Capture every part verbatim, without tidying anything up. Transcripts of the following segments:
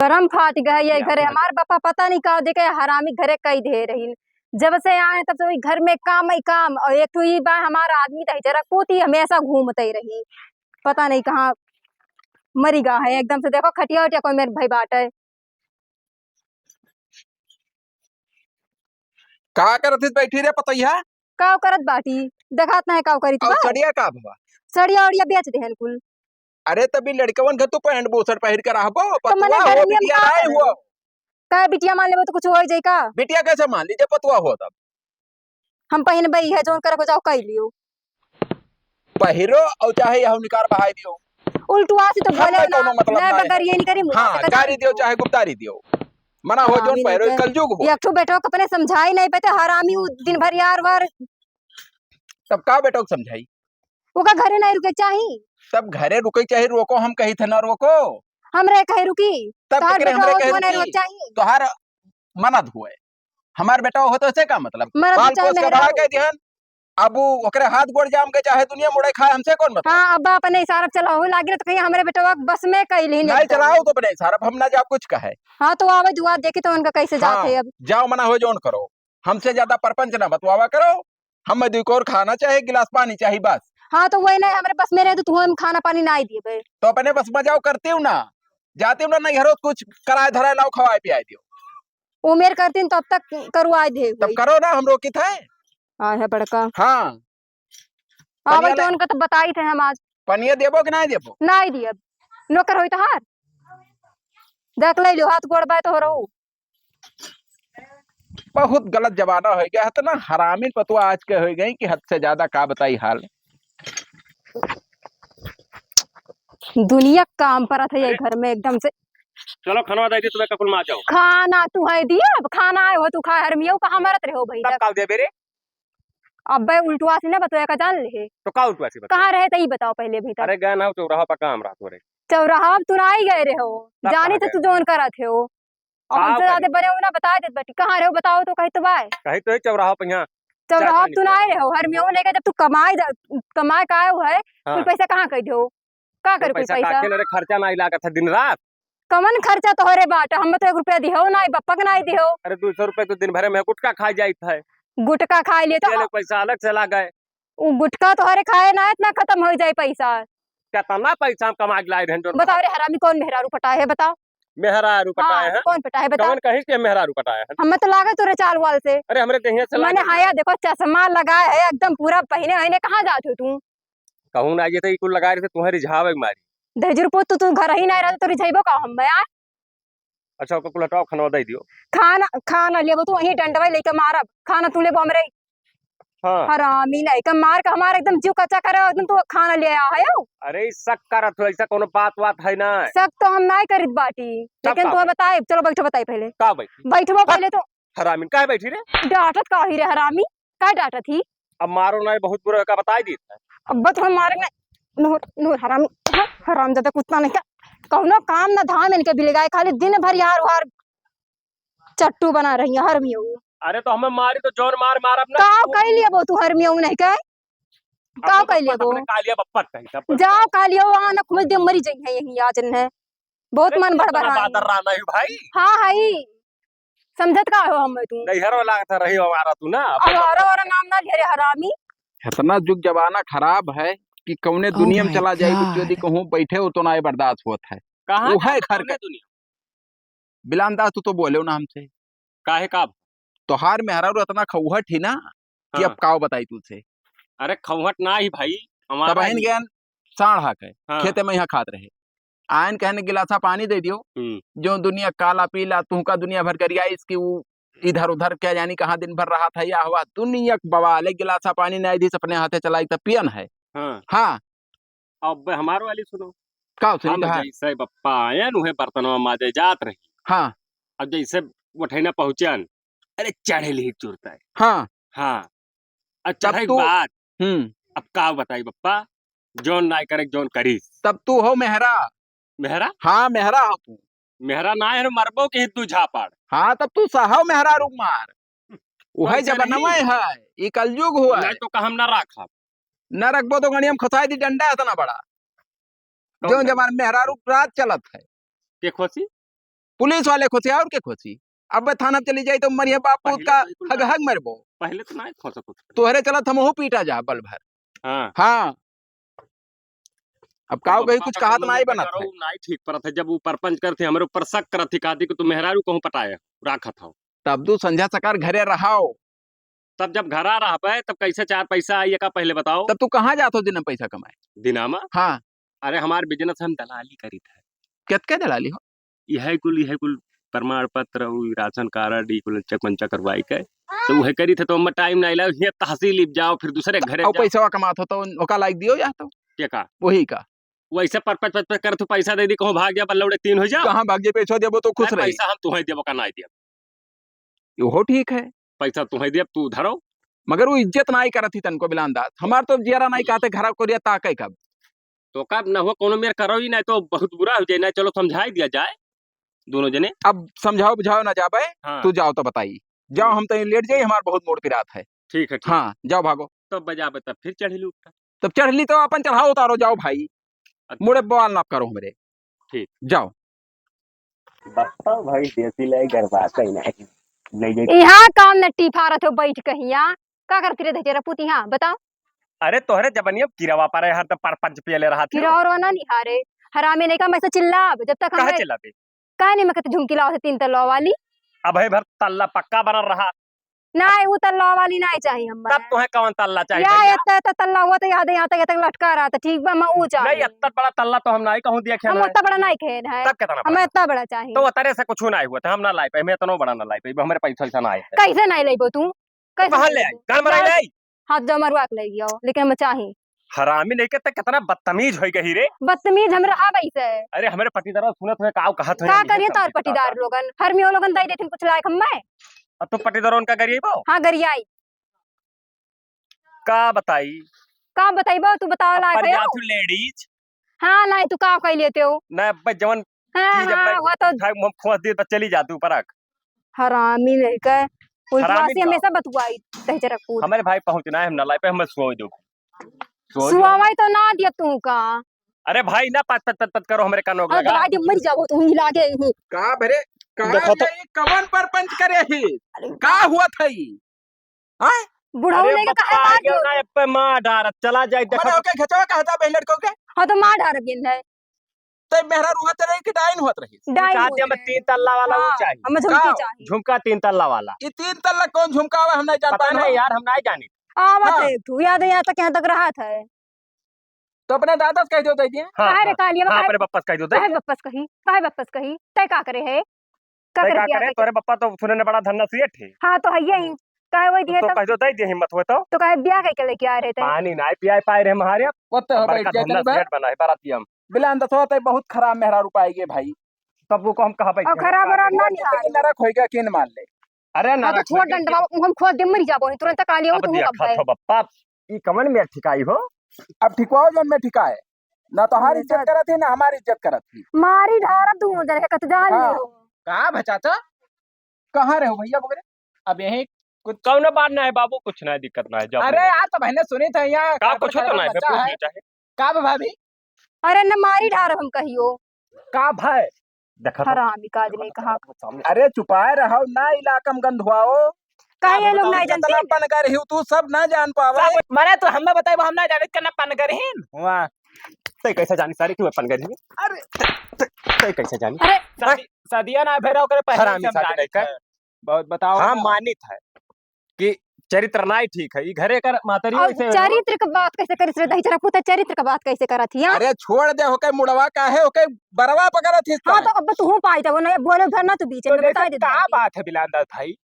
करम फाट गए ये घरे। हमार बापा पता नहीं का देखे हरामी घरे कई दे रही। जब से आए तब से वही घर में काम ही काम, और एक ठो ई बा हमार आदमी दही जरा पोती हमेशा घूमते रही, पता नहीं कहाँ मरी गा है एकदम से। देखो खटिया उटिया कोई मेरे भाई बाटे। का करत हिस बैठी रे पतैया? का करत बाटी? देखात नाही का करित और बा? सड़िया का भवा? सड़िया उड़िया बेच देहन कुल। अरे तभी लड़कवन घर तू पैंट बुशर्ट पहिर के रहबो, तो मने पतुआ हो, गर्मियन बिटिया का नाई करे? हुआ। का बिटिया मान लेबो तो कुछ हो जाई का? बिटिया कैसे मान ली जब पतुआ हो तब? हम पहिनबे है, जौन करे को जाओ कह लियो। पहिरो और चाहे यह निकार बहाई दियो। उल्टुआ से तो हम बोले ना, कोनो मतलब ना है। बगैर ये नहीं करी, मुंह हाँ, से गारी दियो चाहे गुप्तारी दियो। मना हो जौन पहिरो, कलजुग हो। एक ठो बेटवा के अपने समझाई नहीं पाते, हरामी उ दिन भर यार वार। तब का बेटवा के समझाई? ओका घरे नहीं रुके चाही। तब घरे रुके चाही, रोको हम कही थे ना रोको। हमरे कहे रुकी। तब तोहार केकरे बेटवा हमरे हो कहे तो नहीं रुकी? रुके चाही। तोहार मना धुए। हमार बेटवा हो तो से का मतलब? मना पाल पोस के बड़ा कर दिहन। अब उ ओकरे हाथ गोड़ जाम के चाहे दुनिया मुड़े खाए, हमसे कौन मतलब? हाँ, अब अपने इशारा चलाओ लागे तो कहीं हमरे बेटवा बस में कइली नहीं चलाओ तो अपने इशारा, हम ना जाओ कुछ कहे। हाँ, तो आवे दुआ देखी तो उनका कैसे जात हाँ, है अब। जाओ मना हो जौन करो, हमसे ज्यादा परपंच ना बतवावा करो। हमें दुई कोर खाना चाहे, गिलास पानी चाहे बस। हाँ, तो वही नहीं, हमरे बस में रहे तो तू हम खाना पानी ना ही दिए बे। तो अपने बस में जाओ करती हूँ ना, जाती हूँ ना, नहीं हरो कुछ कराए धराए लाओ, खवाए पियाए दियो। उमेर करतीन तब तक करवाए दे तब होई। करो ना, हम रोकित है। आए है बड़का। हाँ। आवे पनिया तो ले- उनका तो बताई थे हम आज। पनिया देबो कि नहीं देबो? नहीं दियब। नौकर होई तोहार। देख ले लियो, हाथ गोड़ बाय तो हो रहू। बहुत गलत जमाना हो गया है, इतना हरामी पतुआ आज के हो गई कि हद से ज्यादा का बताई हाल। दुनिया काम परत है ये अरे। घर में एकदम से। चलो, खाना दे दी तुम्हें, ककुल मार जाओ। खाना तू है दिया, अब खाना आए हो तू खाए, हरमियो कहाँ मरत रहे हो भाई तब तक? का दे बेरे? अब्बे उल्टुआ से ना बतोया का जान ले। तो का उल्टुआ से बतोया? कहाँ रहे तो ई बताओ पहले भाई तक। अरे गए ना हो चौराहा पर काम रहा तोरे। चौराहा अब तू ना ही गए रहे हो, तब जानी कहाँ तो गए? तू जोन करत है हो। अब का हमसे ज्यादा करी? बड़े हो ना, बता देत बाटी। कहाँ रहो बताओ तो, कही तो बाय। कही तो है चौराहा पे यहाँ चौराहा चाय पानी तू ना पिए। आए रहो, हर मेहू लेके जब तू कमाए जा-, कमाए का आए हो है, हाँ। कुल पैसा कहाँ कह दो? का तो करे कुल पैसा पैसा? काखे न रे, खर्चा ना लागत है दिन रात। कमन खर्चा तोहरे बाट, हम तो एक रुपया दिहो ना, बप्पा के ना दिहो। अरे दो सौ रुपया तो दिन भरे में गुटखा खा जाइत है। गुटखा खाए लिए तो ये ले पैसा अलग से लागे। उ गुटखा तोहरे खाए ना, इतना खत्म हो जाए पैसा। कितना पैसा हम कमा के लाए रहन जोन बताओ रे हरामी, कौन मेहरारू पटाए है बताओ? मेहरारू पटाए हाँ, है? कौन पटाए है बताओ? कौन कहिस के मेहरारू पटाए है? हमें तो लागे तोरे चाल वाल से। अरे हमरे देहिया से मने लागे। हाया देखो चश्मा लगाए है एकदम पूरा पहिने है, कहाँ जात हो तू? कहूँ ना जेते कुल लगाए रहे तुम्हारी झावे मारी। दहिजर पुत तू, तू घर ही नहीं रहते तो रिझाइबो का हम यार? अच्छा, ओकर कुल हटाओ, खाना दे दियो। खाना, खाना लेबो तू, वहीं डंडवा लेके मारब। खाना तू लेबो हमरे। हाँ। हरामी नहीं का मार का हमारा एकदम जीव कच्चा करे, एकदम तू खाना ले आया है। अरे, ई शक करत हो, ऐसा कोनो बात, बात है ना। शक तो हम नहीं करित बाटी, तब लेकिन का तू भाई? बताए, चलो बैठो, बताए पहले। का बैठी? बैठबो हट। पहले तो। हरामी, काहे बैठी रे? डांटत का ही रे हरामी? का डांटत ही? अब मारो ना, बहुत बुरा का बताई दी। अब तो हम मारे ना, नूर, नूर हरामी, हाँ, हरामजादा कुत्ता नहीं का, कौनो काम ना धाम इनके बिलगाए, खाली दिन भर यार वार चट्टू बना रही है हरमियो। अरे तो हमें मारी तो जौन मार मारब ना। का कह लिया वो तू हरमियो नहीं कह? अब का तो कह लिया बप्पा वो? अपने कालिया बप्पा कही था, बप्पा। जाओ कालिया वहाँ ना खुद दिन मरी जाई है यहीं आज इन्हें। बहुत अरे मन तू भड़बड़ा इतना है। बादर रहा नहीं भाई। हाँ, हाई। समझत का हो हम तू? नैहर वाला था रही हमारा तू ना। अब हमारा वाला नाम ना ले रे हरामी। इतना जुग जमाना खराब है कि कौने ओ दुनिया में भाई चला जाए, गॉड। कुछ यदि कहूँ बैठे हो तो ना बर्दाश्त होत है। कहाँ वो है का घर कौने का। दुनिया? बिलान दास, तू तो बोले हो ना हमसे। काहे का? तोहार मेहरारू इतना खौहट ही ना कि हाँ। अब काव बताई तुझसे। अरे खौहट ना ही भाई, हमारा तब आइन ही। गयन साढ़ हाके, हाँ। खेते में यहाँ खात रहे। आइन कहने गिलासा पानी दे दियो, हम्म। जो दुनिया काला पीला, तुहका दुनिया भर करिया इसकी ऊ इधर उधर क्या जानी कहाँ दिन भर रहा था या हुआ, दुनिया के बवाल, एक गिलासा पानी नहीं दी, अपने हाथे चलाई तब पियन है। हाँ। हाँ। अब हमार वाली सुनो। का सुनी हम कहा? जैसे बप्पा आयन, उहे बर्तनवा माजे जात रही। हाँ। अब जैसे उठैना पहुँचन, अरे चढ़े ली चुरता है। हाँ। हाँ। अब तब चढ़े के तू बाद, हम्म। अब का बताई बप्पा, जौन नाय करे, जौन करीस। तब तू हो मेहरा। मेहरा? हाँ, मेहरा हो तू। मेहरा ना है, मरबो के ही तू झापड़। हाँ, तब तू सहाव मेहरा रूप मार। उहे कौन जमाना चढ़ी? है, ई कलयुग हुआ नहीं है। तो का हम ना राखब। न रखबो तो गणिया में खोसाई दी डंडा इतना बड़ा। कौन जो है? जमाना मेहरारू राज चलत है। के खोसी? पुलिस वाले खोसी, और के खोसी? अब थाना चली जाई तो मरिया बाप पूत पहिले का तो बिल्कुल हग ना। हग मरबो। पहिले तो ना खोसा कुछ। तोहरे चलत हमहू पीटा जा बल भर। हाँ। हाँ। अब काऊ कही, कुछ कहात नाई बनत है। नाई ठीक परत है, जब ऊ परपंच करत है, हमरे ऊपर शक करत है, कहती कि तू मेहरारू कहूँ पटाए, राखत हो। तब दू संझा सकार घरे रहाओ। तब जब घरा रहबे, तब कैसे चार पैसा आई, एका पहिले बताओ। तब तू कहाँ जात हो दिना पैसा कमाए? दिना मा? हाँ। अरे, हमार business, हम दलाली करीत है। केतके दलाली हो? इहे कुल, इहे कुल प्रमाण पत्र, उ राशन कार्ड, ई कुल चेक मंचा करवाई के। तो उहे करीत है, तो हम time नाई लाओ, हियाँ तहसील इब जाओ, फिर दूसरे घरे अउ जाओ। पैसवा कमात हो, तो ओका लाइक दियो जा तो। के का? वही का। वैसे परपच, परपच करत हो, पैसा दे दी, कहूँ भाग जा, बल्लौड़े तीन हो जाओ। कहाँ भाग जे, पैसा देबो तो खुश नहीं, रही। पैसा हम तुहे देबो का नाई देब। ओहो ठीक है। पैसा तुहे देब, तू धरो। मगर वो इज्जत नाई करत ही तनको बिलान दास। हमार तो जियरा नाई कहते घरा कोरिया ताके कब। तो कब न हुआ कोनो मेर करो ही नाई तो बहुत बुरा हो जाए, नाई चलो समझाई दिया जाए दोनों जने। अब समझाओ बुझाओ ना जाबे, हाँ। तू जाओ तो बताई। जाओ, हम्म। हम तो लेट जाई, हमार बहुत मूड पिरात है। ठीक है, ठीक। हाँ, जाओ भागो। तब बजाबे तब फिर चढ़ी लूट। तब चढ़ली तो अपन चढ़ाओ उतारो, जाओ भाई। अच्छा। मुड़े बवाल ना करो हमरे। ठीक। जाओ। बताओ भाई, देसी लाई गरबा कहीं नहीं, नहीं जाए। यहाँ काम न टिफारत हो बैठ कहिया, का करती रे धजेरा पूत यहाँ, बताओ। अरे तोहरे जबनिया किरवा परे हर तो परपंच पियले रहत हो। किरवा उरवा ना निहारे, हरामी नहीं का मैं से चिल्लाब, जब तक हम काहे चिल्लाबे? काहे नहीं मैं कहते झुमकी लाओ से तीन तल्ला वाली? अब है भर तल्ला पक्का बनल रहा। नाई, उ तल्ला वाली नाई चाही हम्मे। तब तुहे कौन तल्ला चाही या भैया? एत्ता, एत्ता तल्ला हुआ तो याद है, यहाँ तक, यहाँ तक लटका रहा था, ठीक बा, मैं ऊ चाही। नहीं, इतना बड़ा तल्ला तो हम नाई कहूँ देखे हम ना। उतना बड़ा नाई खेन है। तब कितना हमें बड़ा? इतना बड़ा चाही। तो उतरे से कुछ नाई हुआ था, हम ना लाई पाई, मैं इतना बड़ा ना लाई पाई, हमरे पैसा वैसा ना आए थे। कैसे नाई लेबो तू? तो कैसे कहाँ ले लेबो? आई? गाल मराई ले आई? हाथ जो मरवा के ले गयो, लेकिन हम चाही। हरामी नहीं के, ते कितना बदतमीज होई गही रे। बदतमीज हम रहा वैसे। अरे, हमरे पटीदार सुनत हुए, काव कहत हुए, का करिए तोर पटीदार लोगन? हर मियो लोगन दई देथिन कुछ लायक हम्मे। अब तो पटीदार उनका गरियाई बो? हाँ, गरियाई। का बताई? का बताई बो? तू बताओ लायक है? तू लेडीज। हाँ, नहीं, तू का कह लेते हो? ना, अब जवन हाँ, चीज अब हाँ, वो तो हम खोस दिए तो चली जाती ऊपर आक। हरामी नहीं के। उल्टवासी हमेशा बतुआई, दहिजरा कूद। हमारे भाई पहुँचना है, हम ना लाई पे, हम सोए दो। सोए दो। सुआवाई तो ना दिया तू का। अरे भाई, ना पत, पत, पत, पत करो, हमरे कानों हम लगा। तो आज मर जाओ तू, ही लागे ही। का भरे, का देखो तो। ये कवन परपंच करे ही? अरे का हुआ था ये? हाँ? बुढ़ऊ अरे लेके बप्पा, काहे आ गया ना, ए पे मार डारत, चला जाए, देखो मने तो। ओके घचवा कहता बहन लड़कों के? हाँ, तो मार डारब गेंद है। तो मेहरारू हुआ रही कि डाइन हुआ रही? डाइन का हुआ दिया, हमें रहे। तीन तल्ला वाला वो हाँ, चाहिए। हमें झुमकी का? चाहिए। झुमका तीन तल्ला वाला। ये तीन तल्ला कौन झुमका हुआ, हम नहीं जान पता पाए नहीं ना। यार, हम नहीं जानी। आवत हाँ। है तू, याद है, यहाँ तक, यहाँ तक रहा था। तो अपने दादा से कह दो, दे दिए। हाँ, काहे रे हाँ, कालिया, हाँ, काहे, अपने बप्पा से कह दो, दे काहे दिए। बप्पा से कही, काहे बप्पा से कही, तय का करे है? का तय करे का बियाह करे? कइके? तोरे बप्पा तो सुने ने बड़ा धन्ना सेठ है। हाँ, तो है यही। काहे वही दिए तो तब? कह दो, दे दिए हिम्मत हुए तो। तो काहे बियाह कइके लेके आए रहे थे? पानी ना पियाए पाए रहे हमारे। वो तो अब बैठ बड़का जाए धन्ना तनी बा। सेठ बना है बाराती हम। बिलान दसवा तो बहुत खराब मेहरारू पाएगे भाई। तब वो को हम कहा बैठे और हैं? खराब और ना निहार। नरक होएगा, किन मान ले। अरे हाँ, तो नरक छोड़ होएगा। डंडवा, हम खोद दे, मर जाबो, तुरंत कालिया अब तू दिया अब खात गए। हो बप्पा, ई कमन में ठिकाई हो? अब ठिकवाओ जौन में ठिकाए। ना तोहार इज्जत करत ही, ना हमार इज्जत करत ही। मारी ढारब तू जरे कत जान हाँ। ले हो। का भा चाचा? कहाँ रहे हो भैया वगैरह? अब यही कुछ कौनो बात ना है बाबू, कुछ ना है, दिक्कत ना है, जाओ अरे अपने। यार, तो बहने सुनी था यहाँ का कुछ तो ना है, बच्चा पूछ है। ले चाहे। का बा भाभी? अरे न मारी ढारब हम कहियो। का भाई? देखा तो। हरामी का आदमी कहाँ। अरे चुपाए रहो ना, इलाका में गंधुआओ। काहे ये लोग नहीं जानते? पनगर ही तू सब ना जान पावे। सब, मने तो हमें बताए, वो हम ना जाने के ना पनगर ही। वाह। तै कैसे जानी सारी कि मैं पनगर ही? अरे, तै, तै, तै कैसे जानी? अरे। शादी, शादिया ना भेरा ओकरे पहले हरामी से हम शादी जानित नहीं कर। है। बहुत बताओ हम ना। मानित है कि चरित्र नाई ठीक है। ई घरे कर मातरी और वैसे हो। चरित्र के बात कैसे करिस रे दही चरक पुते, चरित्र के बात कैसे करत हिया? अरे छोड़ दे, होके मुड़वा काहे, होके बरवा पकड़त हिस हाँ, का? तो अब तू पाई जाबो ना, बोले भर ना तू बीच तो में, जैसे बता दे का दीदी। बात है बिलांदर भाई?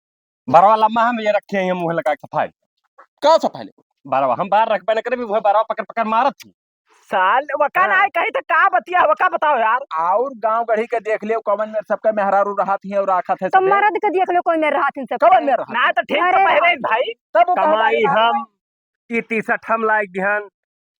बरवा लम्बा हम ये रखे हैं मुँह लगा के सफाई। का सफाई ले? बरवा हम बाहर रखबे न करे, वो बरवा पकड़ पकड़ मारत थी। साल वका हाँ। ना कही तो का बतिया, वका बताओ यार। और गांव गढ़ी के देख लियो, कवन में सबके मेहरारू रहत ही और राखत है तो सबे। मर्द के देख लो, कोई में रहत ही सब कवन में रहत ना ही? तो ठीक अरे तो पहले रात भाई। तब वो कहता कमाई है, हम, ई टी-शर्ट हम लाइक दिहन,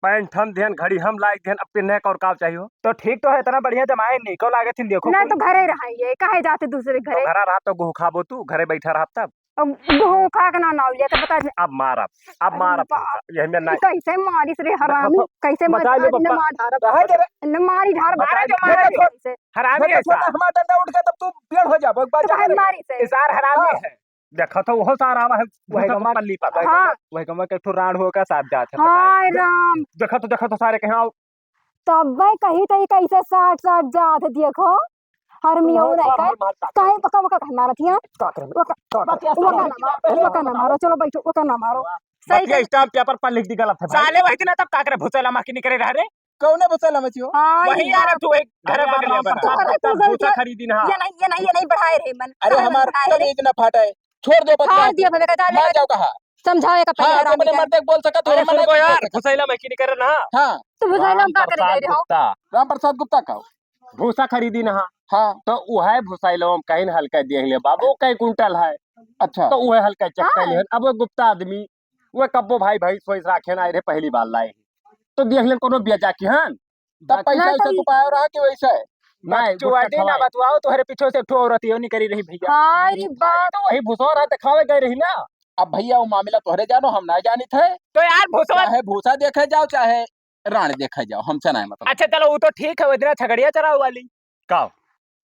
पैंट हम दिहन, घड़ी हम लाइक दिहन, अब पिन्हे का और का चाहिए हो? तो ठीक तो है, इतना बढ़िया जमाए निको लागत ही, देखो ना कोई। तो घरे रहिए, काहे जाते दूसरे तो घरे? घरा रहा तो गुह खाबो तू, घरे बैठा रहा तब। अब धोखा के ना नाव लिया, तो बता दे। अब मारब, अब मारब बा-, तुमका। यही में ना। कैसे मारिस रे हरामी, देखो, कैसे मार, बचा लो अरे, न बप्पा। मार धारा, कहाँ के रे? न मारी धार, बचा मारा लो। जो मारा देखो, कैसे? हरामी देखो, है सार। हमारा डंडा उठ गया, तब तू पेड़ हो जा, बचा तो भाई ले। मारी से। ये सार हरामी हाँ। है। देखो तो वो सार आवा है, वही वही गमा, पल्ली पर। वही हाँ। गमा, वही गमा के ठो राड़ होकर साथ जात है, हाय बताइए। राम। देखो तो, देखो तो सारे कहाँ तब्बे कही त ई कैसे साट साट जात है, देखो। हरमिया तू हो, नहीं कर। मार, मार, काट। काहे बका बका काहे मारत हिया? काट रे, वका, काट। वका ना मारो, वका ना मारो, चलो बैठो, वका ना मारो। सही बतिया कर। Stamp paper पर लिख दी गलत है भाई। साले वही दिन तक काकरे भुसेला माँ की निकरे रह रे। कौने भुसेला मची हो? हाँ, वही ये यार, बात। तू एक घर अरे यार, बगलिया राम बना। प्रसाद, अरे तू भूसा गलती खरीदी ना। ये नहीं, ये नहीं, ये नहीं बढ़ाए रहे मन। अरे हमार बढ़ाए रहे। कमीज ना फाटे। छोड़ दो बतिया। फाड़ दिया मैंने कहा, मान जाओ कहा। समझाओ एक पहले हाँ, तो हरामी अपने का। मर्दे के बोल सकत हो, अरे हम सुन ना को यार, बोल सकत। भुसैला में की नहीं करे ना। हाँ। तो भुसैला में राम का करे प्रसाद गए रहो? गुप्ता। राम प्रसाद गुप्ता का? भूसा खरीदी ना। हाँ। तो उहे भुसैला में कहीं हल्का देख ले बाबू, कई कुंटल है। अच्छा। तो उहे हल्का चक्का हाँ। लिहन। अब वो गुप्ता आदमी, वो कब्बो भाई, भाई सोच राखे ना रहे, पहली बार लाए। तो देख लेन कोनो बेजा की हन। तब पैसा ना ऐसे तो छुपाया रहा कि वैसे? नहीं, बकचोदी गुटखा ना खवाए। बतवाओ, तोहरे पीछे से एक ठो औरत यो नहीं करी रही भैया। हाँ, अरे बाप। तो वही भुसवा रहा, दिखावे गए रही ना। अब भैया, वो मामला तोहरे जानो, हम ना जानित है। तो यार, भुसवा चाहे भूसा देखे जाओ, चाहे राण देखे जाओ, हमसे ना मतलब। अच्छा, चलो, वो तो ठीक है, वो इतना छगड़िया चराव वाली। का?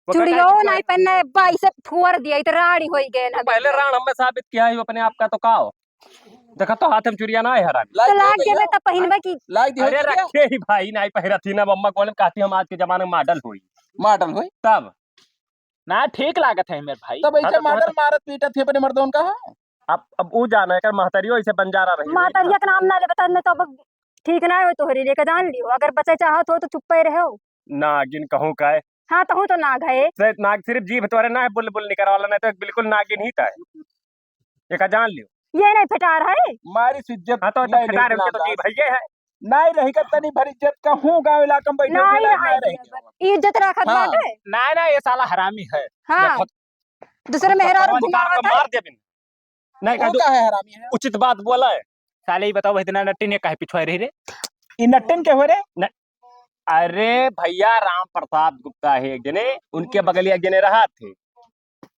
वो चुड़ियो का नहीं पहनना है, बाई से फुअर दिया, इतना राड़ी होई गए ना पहले भैया। राण हमें साबित किया है अपने आप का, तो का हो? देखा तो हाथ में चुरिया ना है हरामी। लाग तो लाग गए गए भैया। तो पहिनबे की। लाग दियो अरे चुरिया। रखे ही भाई, नहीं पहिरत ही ना, मम्मा कौन कहती हम आज के जमाने में model होई। Model होई? तब। ना ठीक लागत है मेरे भाई। तब ऐसे हाँ, तो model तोहर मारत पीटत है अपने मर्दों का। अब, अब ऊ जाने कर महतरियो ऐसे बंजारा रही होई। महतरिया के नाम ना ले बता, नहीं तो अब ठीक ना हो तोहरी लेके जान लियो। अगर बचे चाहत हो तो चुप्पे रहो। नागिन कहूँ का है। हाँ, तहूँ तो नाग है। से नाग सिर्फ जीभ तोरे ना है, बुलबुल निकर वाला, नहीं तो बिल्कुल नागिन ही ता है। एका जान लियो। ये नहीं फटार है। मारी से इज्जत हाँ, तो नहीं, नहीं, फटार है, उनके तो बिलांदास। जीभ है, ये है। नहीं रही का तनी भर इज्जत कहूँ गाँव इलाका में बैठे नहीं उठे लायक रहा नहीं है रही। इज्जत। इज्जत रखत हाँ। बाटे। नहीं, नहीं, ये साला हरामी है। हाँ। देखो, दूसरे हम मेहरारू पत्थर घुमावत निकाल के है। मार देबिन। नहीं, वो कहू, का है हरामी है? उचित बात बोला है। साले, ई बताओ, इतना नट्टी ने काहे पिछुआए रही रे? ई नट्टिन के हो रे? न-, अरे भैया, राम प्रसाद गुप्ता है एक जने, उनके बगलिया एक जने रहा थे,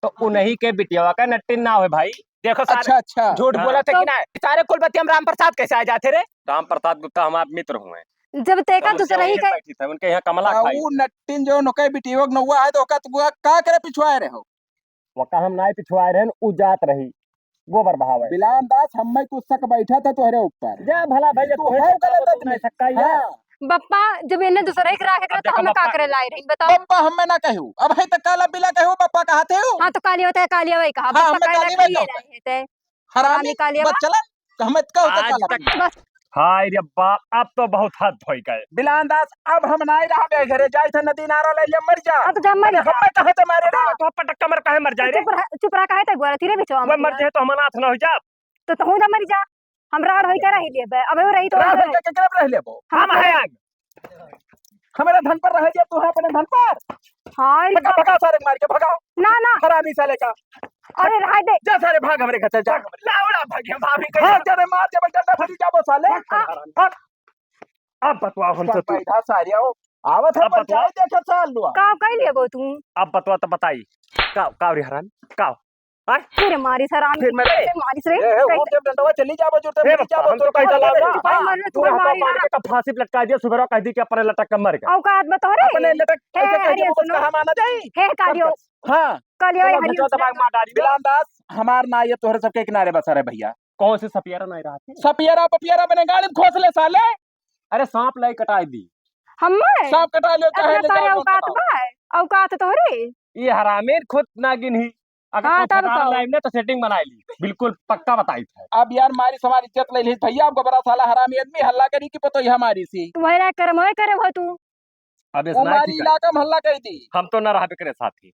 तो उन्हीं के बिटियावा का नट्टिन ना हो भाई। देखो सारे अच्छा, अच्छा। झूठ हाँ। बोला थे कि तो ना? सारे कुल बतिया में राम प्रसाद कैसे आ जाते रे? राम प्रसाद गुप्ता हमारे मित्र हुए हैं। जब तेका हम दूसरा उनके ही यहाँ कहे बैठी थे, उनके यहाँ कमला हाँ, खाई वो थे। नट्टिन जो नोके बिटियावा के नौवा है, तो ओका तू का करे पिछुआए रहे हो? वका हम नाई पिछुआए रहन, उ जात रही गोबर बहावे। बिलान दास, हम्मे कुछ शक बैठा था तोहरे ऊपर। जा भला भैया, तू तोहरे हो ऊपर गलत तो आदमी। नहीं शक का ही है। हाँ। बप्पा, जब इन्हें दूसरे के राखे अब करे, तो देखो हमें का बप्पा। करे लाए रही, बताओ? बप्पा हम्मे ना कहू। अब है तो काला बिला कहू, बप्पा कहा थे हो? हाँ, तो कालिया होता है, कालिया वही कहा। हाँ, बप्पा हम्मे काला कालिया बिला कहू। लाए थे। हरामी, हरामी कालिया बा। बच्चलन, हमें का होता आज काला तक बिला? बस। हाय रे बाप, अब तो बहुत हद होई गए। बिलान दास, अब हम नाई रहा बे घरे, जाई थे नदी नारा ले लिया, मर जा। हाँ, तो जा मर अरे, जा। हमें कहे तो मारे रे। तो पटक कमर काहे मर जाए रे? चुप रह, चुप रह, काहे तक बोला थी रे बिचवा वो में मर बोला? जाए तो हम अनाथ ना हो जा। तो तहूँ जा मर जा। हम राड़ होई के रही लेबे। अब वो रही तो राड़ राड़ होई के केकरे रह लेबो? हम हम है आग। हमारे धन पर रह जा तू, है अपने धन पर। हाय भगा, बाप। भगा सारे मार के भगाओ। ना, ना। हरामी साले का। अरे रह दे। जा सारे भाग हमरे घर से, जा। लावड़ा भाग, हम भाभी के हाँ, जा। तेरे मार के डंडा फटी जाबो साले। भाग, हरामी। भाग। अब बतवाओ हमसे तू। बैठा सारे आओ। आवत है अब बतवाओ। पंचायत देखे साल दुआ। का कह लेबो तू? अब बतवा तो बताई। का, का रे हरामी? का? आय? फिर मारिस हरामी, फिर मैं फिर मारिस रे। ए, ए, कैसे? उठ के डंडवा चली जाबो, जो ते ए, मरी बप्पा, जाबो, हम तो तो कैसा कहा लाग रहा? चुपाई हाँ, मार ले, तू तुम्हारे हमारा मारी मार ना। का फांसी पे लटका दिया, सुबह कह दी कि अपने लटक के मर गया। औकात बता रे। अपने लटक, हे, ऐसे कह अरे दिया, सुनो। कहा माना जाई? हे, कालियो। हाँ। कालियो, चलो, हरियो भैया, सुनो। दिमाग मार डाली। बिलान दास, हमार ना ये तोहरे सबके किनारे बसा रहे भैया। कौन से सपियारा नहीं रहा थे? सपियारा, पपियारा बने गाड़ी में खोस ले साले। अरे, सांप लाई कटाई दी। हम्मे? सांप कटाई ले, चाहे अपना ले सारे जाओ, औकात कटाओ। बा, औकात तोहरे। ये हरामी खुद नागिन ही। अगर हाँ, तो तब फटारा कहो। लाइम ना तो setting बनाई ली। बिल्कुल पक्का बताई थे। अब यार मारी समाज इज्जत ले ली भैया, आपको बड़ा साला हरामी आदमी हल्ला करी कि पतोई हमारी सी। तुम्हारा कर्म होए करे हो तू। अब वो इतना मारी ठीक है। इलाका में हल्ला कर दी। हम तो ना रहबे करे साथी।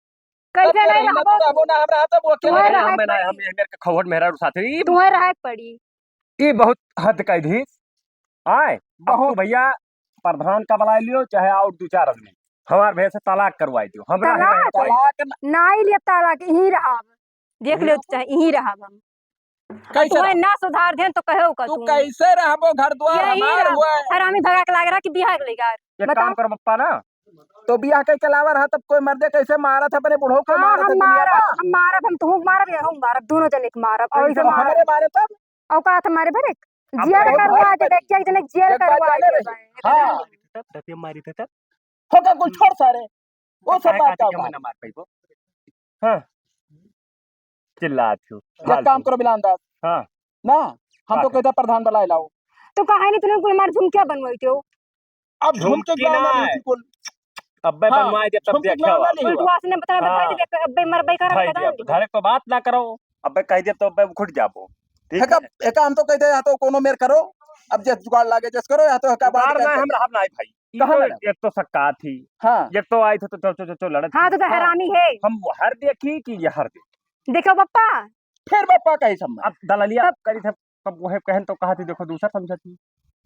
कैसे तब नहीं हम रहबो? रहबो ना, हम रहब तब वो अकेले तुम्हारा रहे। रहब हम ना, पड़ी। हम ये मेरे खौहट मेहरा साथी। तुम्हारा रहब पड़ी। ई बहुत हद कह दी। आए, अब बहुत। तू भैया प्रधान का बुला लियो, चाहे और दो चार आदमी, हमार भैया से तलाक करवाई दियो। हमरा है तलाक? तलाक न- नाई लिया तलाक, यहीं रहब। देख लियो, हम्म। चाहे यहीं रहब हम। कैसे तुम्हें रहब? ना सुधार देन तो कहो का तू तू? कैसे रहबो? घर द्वार यहीं हमार रहब। हुआ है। हरामी भगा के लाग रहा कि बिहार ले गया। एक बताओ। काम करो पप्पा ना, तो बियाह कइके लावा रहा, तब कोई मर्दे कइसे मारत है, अपने बुढ़ऊ के हाँ, मारत है हम दुनिया मारब, में। हम मारब, हम तुहूँ मारब, यहूँ मारब, दोनों जने के मारब। और और इसे जब मारब। हमरे मारे तब? औकात हमारे भरे। अब जियल बहुत करवा भारी दे, पड़ी। एक जने जियल एक बात करवा जाने दे रही। भाई। हाँ। तब दतिया मारी थे तब। होगा कुल छोड़ सारे। वो सब काहे बात काहे का के बात। मना मार पाइबो? हाँ। चिल्लात हो, एक काम फालतू। करो बिलान दास। हाँ। ना, हम का तो कहे? कहते प्रधान बुलाए लाओ। तो काहे नहीं तूने कुल हमार झुमकिया बनवाई थे हो? अब झुमके झुमकी गाँव में ना। नहीं थी कुल। अब्बे हाँ, बनवाए दे तब झुमके देखा गाँव हुआ। में नहीं हुआ। बटुआ से ने बता हाँ। भाई देख अब्बे मर बे कर भाई बता दे, दे। घरे को बात ना करो। अब्बे कह दे तो अब्बे खुट जाबो। ठीक है? एका, एका हम तो कहते या तो कोनो मेर करो। अब जस जुगाड़ लागे जस करो, या तो एका बात जुगाड़ ना करके हम रहब ना भाई। ई कहाँ तो लड़ब? एक तो सक्का थी। हाँ। एक तो आई थे तो चो, चो, चो, चो लड़त हाँ, थी। तो, तो हाँ। हरामी है। हम वो हर देखी कि ये हर देखी। देखो पप्पा। फिर पप्पा कही सब में। अब दलालिया तब करी थे, तब वहे कहन तो कहा थी, देखो दूसर समझा थी।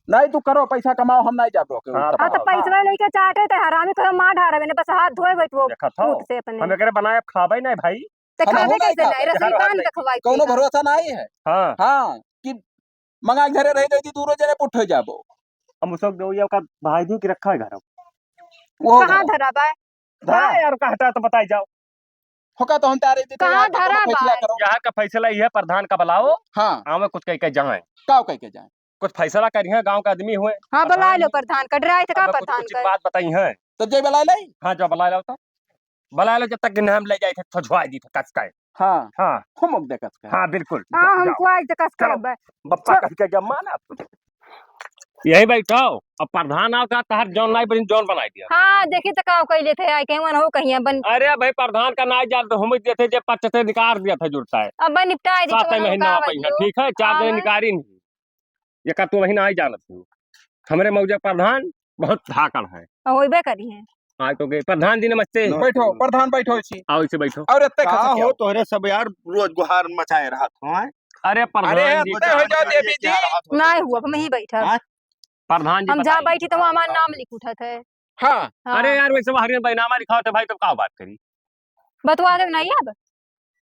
नहीं, तू करो, पैसा कमाओ, हम नहीं जाब रोके, हाँ, तब हाँ, तो कमाओ। पैसवा लेके चाटे थे, हरामी को मार ढारबे ने, बस हाथ धोए बैठबो देखा था। ऊँट से अपने। हम एकरे बनाए अब खाबे नहीं भाई। तो हम खाबे नहीं कैसे खाबे। नहीं? रसोई यार, कान नहीं। देखवाई कौनो थी। भरोसा नहीं है। हाँ। हाँ, कि मंगा के धरे रही, रही, दूरो जने पुट हो जाबो। अब मुसक दो, ये ओकर भाई दी कि रखा है घर। वो कहाँ घर। धरा बा? हाँ, हाँ। यार, का हटा तो बताई जाओ। होका तो हम तारे देते कहाँ हैं, आप अपना धरा फैसला बा? करो। यहाँ का फैसला ये है, प्रधान का बुलाओ। हाँ। आवे कुछ कह के जाए। का कह के जाए? कुछ फैसला करिहे, गाँव का आदमी हुए। हाँ, बुला प्रधान लो जी। प्रधान का, डराए थे का अब कुछ, प्रधान कुछ का? बात बताई है। तो जय बुला ले। हाँ, जो बुला लो तो। बुला लो, जब तक कि हम ले जाए थे, छोछुआ दी थे, कस का है। हाँ। हाँ। हुमुक दे कस का है। हाँ, बिल्कुल। हाँ, जाओ, हम जाओ। कुआई दे कस का चलो। है। बप्पा छोड़। कह के जब माना। यही बैठाओ, अब प्रधान आओ का तहर जौन नाई बनी, जौन बनाई दिया। हाँ, देखी तो का कइले थे, आई के मन हो कहिया बन। अरे भाई, प्रधान का नाई जान तो हम देते जे पच्चीस से निकाल दिया था जुड़ता है। अब भाई निपटाए दी सात तो महीना का हो पाई है, भाई। ठीक है, चार हाँ, दिन हाँ। निकारी नहीं। ये का तू वही नाई जानत हो। हमरे मौजा प्रधान बहुत धाकड़ है। होइबे करी है। आज तो गए। प्रधान जी नमस्ते। नमस्ते। बैठो, प्रधान बैठो इसी। आओ इसे बैठो। और इतने का खसक हो आओ। तोहरे सब यार रोज गुहार मचाए रहत हो, हैं? अरे प्रधान अरे, जी इतने का हो जाओ देवी जी। नाई हुआ, हम ही बैठब। हाँ? प्रधान जी हम जा बताइए। बैठी तो वो हमार नाम लिख उठत है। हाँ। हाँ। अरे यार, वैसे बाहर में बैनामा लिखा होता भाई, तो का बात करी? बतवा दे नहीं अब।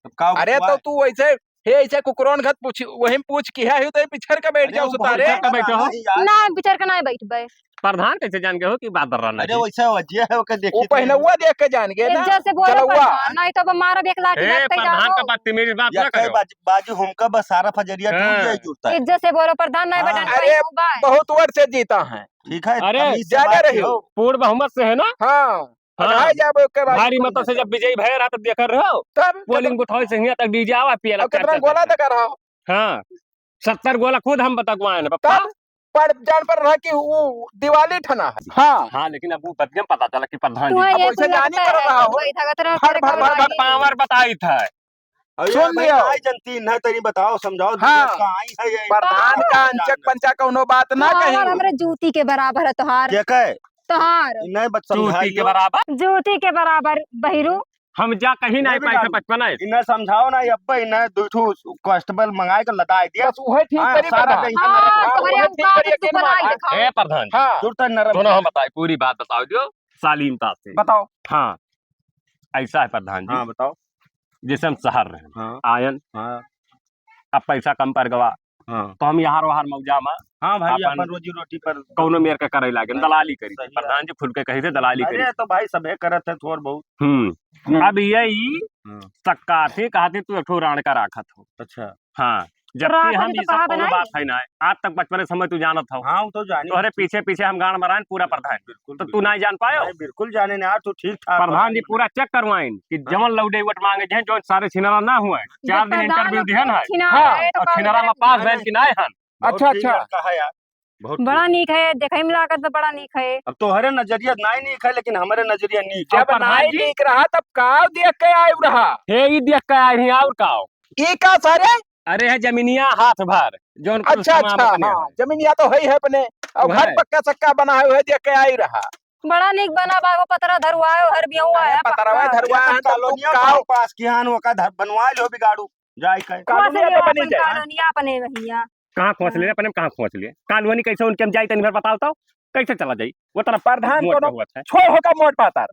तब का अरे बतवा? तो तू वैसे, हे ऐसे कुकुरन घत पूछ, वही में पूछ किहा ही तो पिछर के बैठ अरे जाओ वो सुतारे। बहुत ज्यादा बैठो। नहीं यार। ना, पिछर के नहीं बैठबे। प्रधान कैसे जान गए हो कि बात दर्रा नहीं? अरे वैसे वजिया है, ओके देखी वो तो। पहनउआ देख के जान गए ना। इज्जत से बोलो चलउआ। प्रधान, नहीं तो अब मारब एक लाठी ए, लगते प्रधान जाओ। का बदतमीजी बात या ना कई करो। बाज-, बाजू हमका बस सारा फजरिया टूट हाँ। जाए जुड़ता है। इज्जत से बोलो प्रधान, नहीं हाँ। बटन अरे, पाई हो बाय। बहुत वर्ष से जीता है। ठीक है, अरे, तमीज से ज्यादा बात रही हो। हो। पूर्ण बहुमत से है ना? हाँ। हाँ। अघाई जाबो के बाद भारी मत से जब विजयी भय रहा तब देख रहे हो। तब पोलिंग उठाओ से हियां तक डीजे आवा पियला अब कितना चार चार गोला चार। तक रहा हो? हाँ। सत्तर गोला खुद हम बतकवाए ना पप्पा। तब पर जान पर रहा कि वो दिवाली ठना है। हाँ। हाँ, लेकिन अब वो बतिया पता चला कि प्रधान तू जी। अब ये वैसे कुल जानी लगता पर है, रहा हो। कोई धागा तेरा हर तेरे भर को भर लागी। पावर बताई था। अरे सुन भाई, लियो। काहे जनती न तनी बताओ, समझाओ, हाँ। दिक्कत कहाँ आई है ये? प्रधान का अंचक पंचक कौनो बात ना कही। हमरे जूती के बराबर है तोहार। के कहे? तोहार। ई नहीं बत-, समझाई जूती के लो। बराबर? जूती के बराबर, बहिरू। हम जा कहीं नहीं नहीं पाए थे बिगाड़ू। बचपन है। इन्हें समझाओ ना, अब्बा, इन्हें दो ठो कांस्टेबल मंगाए के लदाए दिया। बस उहे ठीक हाँ, करी सारा प्रधान। दिन हाँ, हाँ, तोहरे उहे ठीक औकात करी, है, तू यकीन बनाए मान। देखा। ए प्रधान जी। हाँ। जुड़ता नरम सुनो, है। हम बताई, पूरी बात बताओ जो सालीनता से। बताओ। हाँ। ऐसा है प्रधान जी। हाँ, बताओ। जैसे हम शहर रहे, हाँ। आयन, हाँ। अब पैसा कम पड़ गवा, हाँ। तो हम यहाँ रोहार मौजा मा हाँ भाई, अपन अपन रोजी रोटी पर कौनो मेर के करे लागे, हाँ, दलाली करी। सही है। प्रधान जी खुल के कही थे दलाली अरे, करी। तो भाई सभे करत है थोड़ बहुत। हम्म। हम्म। अब यही हाँ। सक्काथी कहती तू एक ठो राण का राखत हो। अच्छा। हाँ। जबकि राखत हम तो ये सब कहा कौनो बनाई? बात है ना, आज तक बचपन से समय तू जानत हो। हाँ, वो तो जानी। तोहरे पीछे पीछे हम गांड मरान पूरा प्रधान। बिल्कुल, तो तू बिल्कुल। नहीं जान पायो? नहीं, बिल्कुल जाने ना, तू ठीक ठाक प्रधान जी बता पूरा चेक करवाइन कि हाँ। जवन लौटे वोट मांगे जे, जौन सारे छिनारा ना हुए, चार दिन प्रधान इंटरव्यू लोग दिहन है। छिनारा हाँ। है, तो और का छिनारा में उनका पास नहीं भैन है? कि नहीं हन? बहुत अच्छा, ठीक अच्छा। लड़का है यार, बहुत बड़ा ठीक। नीक है, देखे में लागत बा बड़ा नीक है। अब तोहरे नजरिया नाई नीक है, लेकिन हमरे नजरिया नीक है। जब अब प्रधान नाई जी नीक रहा, तब का देख के आयु रहा? हे, ई देख के आए हैं, और का? ई का सारे? अरे है जमीनिया हाथ भर, जौन कुछ अच्छा, सामान अच्छा, अपने हाँ, है। जमीनिया तो है ही है अपने, और वो घर है। पक्का सक्का बना है, वह देख के आयु रहा। बड़ा नीक बना बा, वो पतरा धरुआ है, हर बियहुआ अरे, है, पतरवा पक्का। धरुआ अरे, है, तब तो कॉलोनिया काव- पास किहान ओका धर-, बनवा लो बिगाड़ू, जाए के। कॉलोनिया खोस तो लियो बनी अपन जाए। कॉलोनिया अपने भैया। कहाँ खोस ले हाँ। अपने में कहाँ खोस ले? कॉलोनी कैसे उनके हम जाई तनी भर बताओ तो, कैसे चला जाई? वो तरफ प्रधान मोड़ कोनो पे हुआ था। छोड़ होका मोड़ पातार।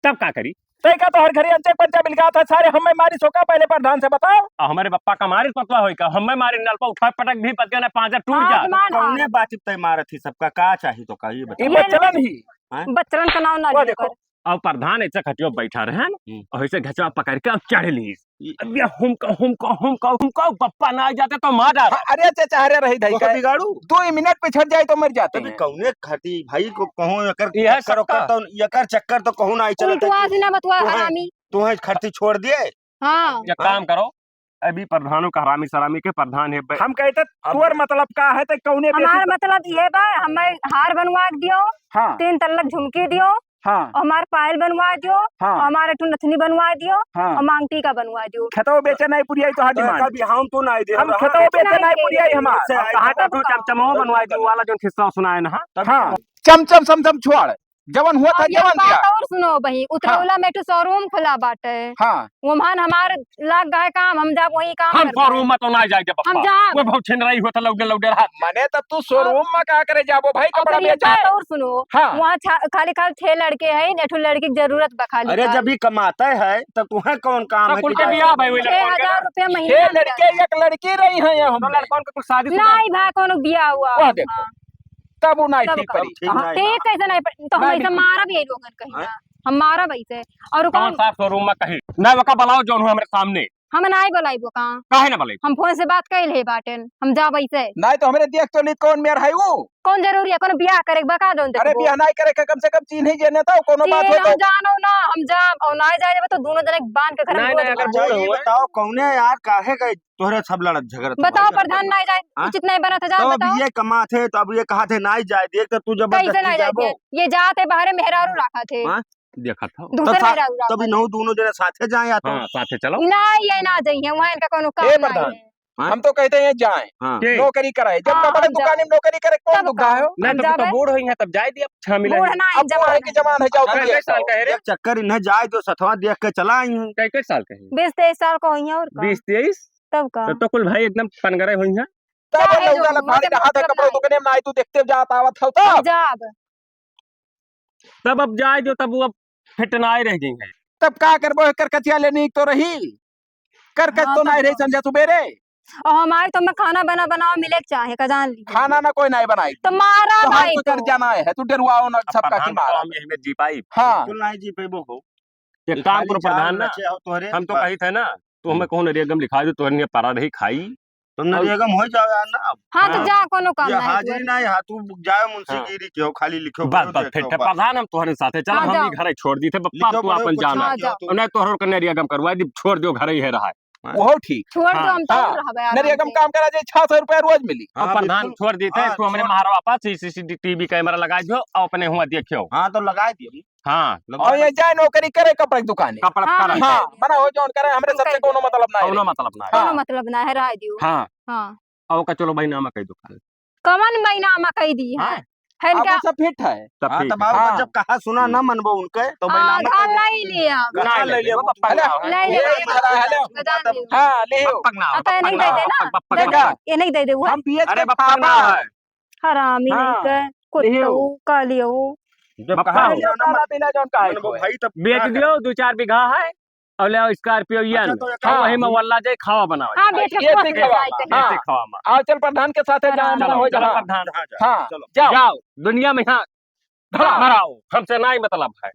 तब का करी? तै का तो हर घड़ी अंचे पंचा बिलगात है, सारे हमें मारी सोका पहले प्रधान से बताओ। आ, हमारे बप्पा का मारी पतवा होई का? हमें मारी नलपा उठा पटक भी पतिया ना पांजा टूट हाँ, जा। मान कौने हाँ। बात पे मारत ही सबका, का चाही तो का ये बता। ये ये बच्चलन लोग ही। हैं? बच्चन का नाम ना वो लिया देखो। कर। अब प्रधान ऐसे खटियो बैठा रहे हैं ना, हम्म। और ऐसे घचवा पकड़ के अब चढ़ ली। ई अब ये हुमका, हुमका, हुमका, हुमका, बप्पा ना आ जाते तो मार डाल। हाँ, अरे चाचा, अरे रही धई तो का का? बिगाड़ू? दो ही मिनट पिछड़ जाए तो मर जाते तभी हैं। कौने खाती भाई को कहूँ, एकर यह चक्कर सबका। ओकर तो, एकर चक्कर तो कहूँ ना आई चलत है उल्टवा कि से ना बतवा तू है, हरामी। तू है खर्ची छोड़ दिए। हाँ। एक हाँ। काम करो, अभी प्रधानों का हरामी सरामी के प्रधान है बे-, हम कहते अब तोर मतलब का है तो कौने बेटी हमार तो मतलब ये बा, हमें हार बनवा के दियो, हाँ। तीन तल्लक झुमकी दियो, हाँ। और हमार पायल बनवा दियो, हाँ। और हमार एक ठो नथनी बनवा दियो, हाँ। और मांग टीका बनवा दियो। खेतवा बेचे नहीं पुरियाई तो हर तो demand। कभी हम तो नहीं दे हम रहा। खेतवा बेचे नहीं पुरियाई हमार। से हम आई कहा था तो तू चमचमो बनवा दियो, वाला जो खिस्सा सुनाए ना। तब हाँ। चमचम समचम छोड़, जवन हुआ था, अब एक जवन बात दिया। और सुनो बही, हाँ। उतरौला में एक ठो showroom खुला बाटे। हाँ। वहाँ हमार लाग गए काम, हम जाब वहीं काम हम करबे। Showroom में तो ना जाए जब हम पप्पा। जाब। वो बहुत छिन रही होता लौडे लौडे रहा। मने तब तू showroom में का करे जाबो भाई, और कपड़ा फिर एक बेचे? बात और सुनो, हाँ। वहाँ छा-, खाली खाली छह लड़के हैं, एक ठो लड़की की जरूरत बा खाली अरे खाली। जब ही कमाते हैं तब तुम्हें कौन काम तो है कुल कि के जाए? बियाह भाई वही छह हजार रुपया महीना छह में लड़के, जाता है। एक लड़की रही है यहाँ तो हमने। लड़कन के कुछ शादी शुदा नहीं भाई, कौनो बियाह हुआ। वह देखो। हाँ। तब वो नहीं तब ठीक का? पड़ी। ठीक हाँ, नहीं। ठीक कैसे नहीं पड़ी? तो हम नहीं ऐसे बिल्कुल। मारब यही लोगन कहीं हाँ? ना। हम मारब ऐसे। और कौन कौन साफ showroom में कहीं? नहीं, वका बुलाओ जौन हो हमरे सामने। हम नहीं बुलाइबो का? काहे ना बुलाइबो? हम phone से बात कइल है बाटेन। हम जाब ऐसे। नहीं तो हमरे देख तो ली कौन मेर है वो? कौन जरूरी है? कौन बियाह करे के बका दो अरे देखबो? बियाह नहीं करे के कम से कम चीन्ह ही जेने तो कोनो बात चीन्ह हो तो। हम जानो ना, हम जाब और नहीं जाए तो दोनों जने बांध के घर में नहीं, गोद नहीं, अगर मार। अच्छा, बूढ़ ये हुए। बताओ कौने यार काहे गए तोहरे सब लड़त झगड़त बताओ भाई, प्रधान, बताओ। नहीं जाए, हाँ? उचित नहीं बनत है, जाए तब अब बताओ। ये कमात है, तो अब ये कहत है, "नहीं जाए दे," तो तू जबरदस्ती कैसे नहीं जाए जाबो? दे? ये जात है, बाहरे मेहरारू राखत है। हाँ? देखत हो। दूसरे तो सा-, मेहरारू तब राखत है। इन्हों दोनों जने साथे जाए या तो? हाँ, साथे चलो। नहीं, ये ना जाइए, वहाँ इनका कोनो काम ए नहीं प्रधान, है। हाँ? हम तो कहते हैं जाए, हाँ। के? नौकरी कराए। जब हाँ, ना बड़े हम जाए। दुकान में नौकरी करे, कौन तब दुख का? है? नहीं, हम तब तो जाबे। बूढ़ हुई हैं, तब जाए दिया, छह मिले। बूढ़ ना, अब बूढ़ जवान है कि है। जवान है, जाओ अच्छा, तुम कै देख साल लो। का है रे? एक चक्कर इन्हें जाए दो, सथवा देख के चला आई हैं। कै, कै साल का है? बीस तेईस साल का होइहैं और का? बीस तेईस? तब का? तब तो कुल भाई एकदम पनगरे होइहैं। तब चाहे वो जो लौड़ा ला भारी मर्द रहा था, मर्द कपड़ा नहीं। दुकाने में आई, तू देखते जात आवत हो हम तब। जाब। तब अब जाए जो, तब वो अब फिट ना आए रह गई है। तब का करबो, एकर कचिया लेनी तो रही। कर कच हाँ, तो तब नहीं रही का। समझा सुबेरे। और हमारे तो में खाना बना बनाओ मिले के चाहे, का जान ली। खाना ना कोई नहीं बनाई। तो मारा तो हम भाई तो कर तो। जाना है, तू डरवाओ ना अब सबका प्रधान कि तो मारा। हम यही में जी पाई। हाँ। बिल्कुल नहीं जी पेबो हो। एक काम खाली करो प्रधान चाल ना, नचे हो तोहरे हम तो पर। कही थे ना, तू हमें हम्म। कहो नरिया गम लिखा दे, तोहरे लिए पारा रही खाई। तो और नरिया गम हो जाओ यार ना अब। हाँ, तो हाँ। जा, कोनो काम ये नहीं है हाजिरी तोहरे। नहीं है, तू जाओ मुंशी हाँ। गिरी के हो, खाली लिखो बस, पढ़ो, बस, देखो, फिर बस। प्रधान हम तोहरे साथे चल, हाँ, हम जाओ। ई घरे छोड़ दी थे, बप्पा लिखो तू पढ़ो, अपन कुछ जाना। हाँ, जाओ जाओ। तू। और नहीं तोहरो के नरिया गम करवा दी, छोड़ दियो, घरे ही रहा है। हाँ। वो ठीक। छोड़ दो, हाँ। हम तो हाँ। रहबे आराम नरिया गम से। काम करा जाए, छह सौ रुपया रोज मिली। हाँ, अब प्रधान बिल्कुल। छोड़ दी थे, हाँ, तू हमरे छोड़। महारवा पास सी सी टी वी कैमरा लगा दियो, और अपने हुआ देखियो। हाँ, तो लगा दियो। हाँ। लगा और ये दियो। जाए नौकरी करे कपड़ा की दुकान है। कपड़ा हाँ, का हम रहे। हाँ, करे। मना हो जौन करे, हमरे हम सबसे करे। कोनो मतलब ना है कौनो रे। मतलब ना है। हाँ। कोनो मतलब ना है, रह दियो। हाँ। हाँ। और का चलो भाई नामा कही दुकान। कवन महीना में कह दी है? हाँ। है अब क्या? वो सब फिट है। सब हाँ, फिट तब है। आओ, हाँ। जब कहा सुना ना हम्म। मनबो उनके, तो भाई हाँ, नाम धान कह दे। नहीं लिया। कहाँ नहीं ले ले, ले, वो पप्पा हेलो, ना हो। नहीं ले, ये नहीं ले। खड़ा है, हेलो। गजान ले। हाँ, ले हो। पप्पा ना हो, पप्पा नहीं पप्पा दे ना हो, देना। पप्पा, पप्पा दे ना। ना हो। ये नहीं दे दे, वो हम है। बीच अरे, में पप्पा ना खाबा। है। हरामी हाँ। नहीं के, ले हो। कुत्तऊ, कालियो। जब पप्पा कहा हो। सुना ना काला पीला जौन का है मनबो कोई। भाई, तब बेच क्या दियो, करे? दो चार बीघा है। और ले आओ Scorpio अच्छा, यान। तो एक हाँ, काम वही में वल्ला जाए, खावा बनाओ। हाँ, बेटे, ये कोस ठीक में है। जाए के हाँ। ये ठीक है, मामा। आओ चल प्रधान के साथे प्रधान। जाओ, हमारा चलो, हो चलो जाओ। प्रधान। हाँ, जाओ। हाँ, चलो। जाओ। जाओ, दुनिया में यहाँ धड़ा हाँ। मराओ, हमसे ना ही मतलब है।